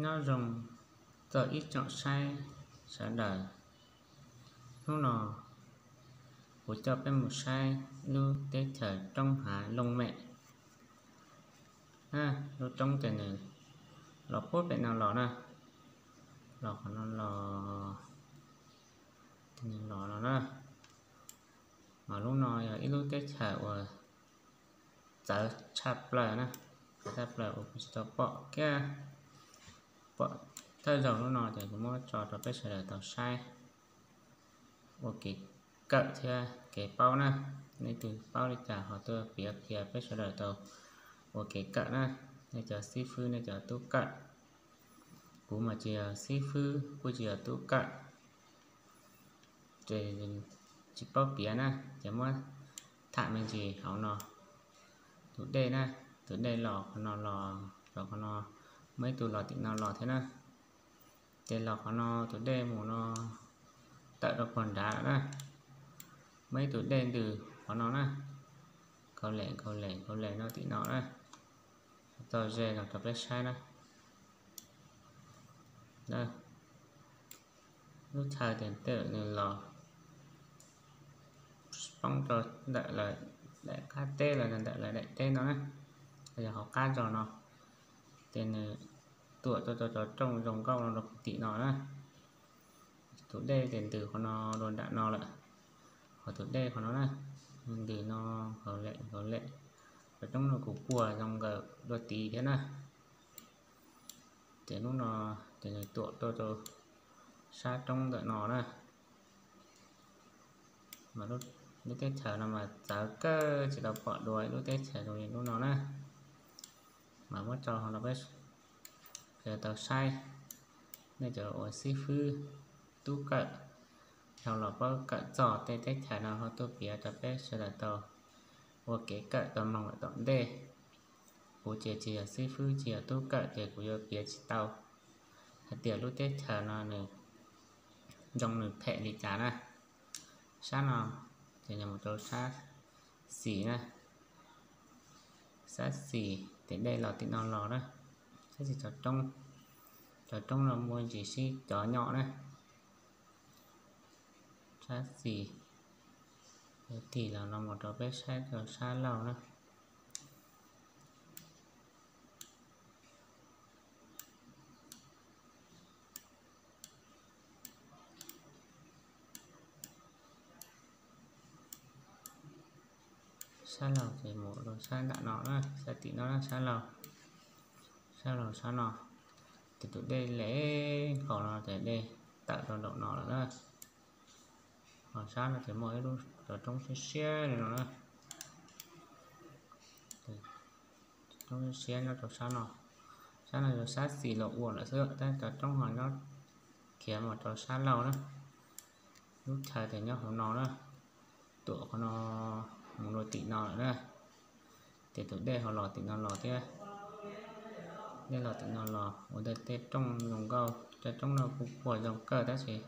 Nyob zoo txog ib tsoom saib sawv daws, hnub no kuv coj peb mus saib lub teb chaws roob hav looj mem. Lub roob ces nws los puag pem no los na, los qhov no los, los no na. Mas lub no yog ib lub teb chaws uas txawv tshaj plaws na, txawv tshaj plaws uas kuv tsis tau pom kiag, pom thawj zaug lub no ces kuv muab tso rau peb sawv daws tau saib ua kev kawm thiab kev paub na. Nej twg paub li cas ho tuaj piav qhia peb sawv daws tau ua kev kawm na. Nej cov xib fwb, nej cov tub kawm, kuv mas tsis yog xib fwb kuj tsis yog tub kawm, ces tsis paub piav na, ces muab tham me ntsis hauv no. Tus dej na, tus dej los qhov no los, los qhov no, muaj ib tug los tim no los thiab na. Ces los qhov no tus dej mus no tawm rau puag nrad lawm na. Muaj ib tug dej ntws qhov no na, nkhaus lem nkhaus lem nkhaus lem no tim no na. Tau ze los rau peb saib na. Lub chaw tias tej nws los poob rau ntawm lawv daim qab teb los ntawm lawv daim teb no na, yog hauv qab zos no, ces nws tuam rau cov rooj zoo nkauj no rau tim no na. Tus dej ces ntws qhov no rau nram no lawm, qhov tus dej qhov no na, ntws no nkhaus lem nkhaus lem, cov roob no kuj puag zoo nkawd dua tid thiab na. Ces lub no ces nws tuam tuaj rau sab roob ntawm no na. Mas lub teb chaws no mas txawv kawg, tsis tau pom dua ib lub teb chaws zoo li lub no na. Mas muab tso ho rau peb sawv daws tau saib. Nej cov uas xib fwb, tub kawm, yog los paub kawm txog tej teb chaws no ho tuaj piav rau peb sawv daws tau ua kev kawm tau mloog lawm tom ntej. Kuv ces tsis yog xib fwb tsis yog tub kawm ces kuv yuav piav tsis tau hais tias lub teb chaws no nws zoo nws phem li cas na. Sab no ces yog mus rau sab xis na, sab xis ces dej los tim no los na, sab xis cov roob, cov roob no muaj ntsis sib cov nyom na. Sab xis, tig los no mus rau peb saib rau sab laug na. Sab laug ces mus rau sab nram no na, sab tim no na, sab laug, sab laug sab no, ces tus dej le nkaus no ces dej tawm rau nraum no lawm na. Ho sab no ces muaj ib lub cov roob siab siab li no na. Roob siab siab nyob rau sab no, sab no yog sab xis los ua lawm xwb, tab cov roob ho nyob khiav mus rau sab laug na. Lub chaw ces nyob hauv no na, tuam qhov no mus rau tim no lawm na. Ces tus dej ho los tim no los thiab, dej los tim no los ua tej tej rooj zoo nkauj, cov roob no kuj puag zoo kawg tab sis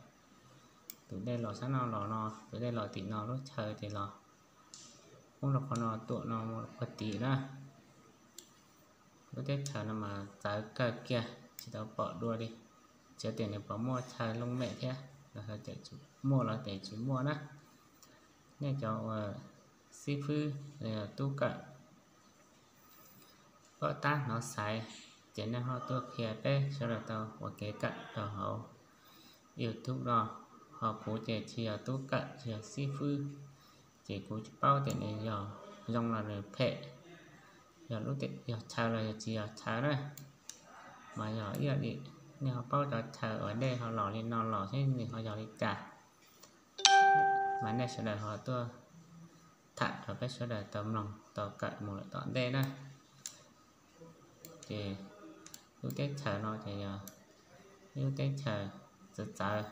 tus dej los sab no los no, tus dej los tim no lub chaw ces los poob rau qhov no, tuam no mus rau puag tim na. Lub teb chaws no mas txawv kawg kiag tsis tau pom dua li. Tsis tias nws puas muaj chaw looj mem thiab, muaj los ces tsis muaj na. Nej cov uas xib fwb los yog tub kawm paub tab hnov xaiv ces nej ho tuaj qhia peb sawv daws tau ua kev kawm rau hauv YouTube no. Ho kuv ces tsis yog tub kawm tsis yog xib fwb, ces kuv tsis paub tias nws yog zoo los nws phem, yog lub, yog chaw los yog tsis yog chaw na. Mas yog ib yam li nej ho paub cov chaw uas dej ho los li no los thiab nws ho yog li cas, mas nej sawv daws ho tuaj tham rau peb sawv daws tau mloog tau kawm mus lawm tom ntej na. Ces lub teb chaws no ces yog ib lub teb chaws txawv txawv,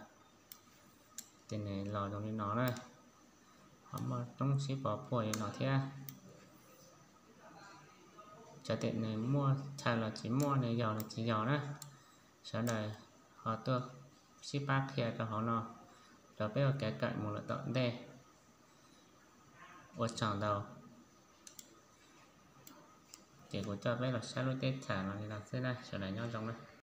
ces nws los zoo li no na, ho muaj roob sib pov puag li no thiab. Xyov tias nws muaj chaw los tsis muaj, nws yog los tsis yog na. Sawv daws ho tuaj sib pab qhia rau hauv no, rau peb ua kev kawm mus lawm tom ntej. Ua tsaug ntau. Ces kuv coj peb los saib lub teb chaws no li no xwb na, sawv daws nyob zoo na.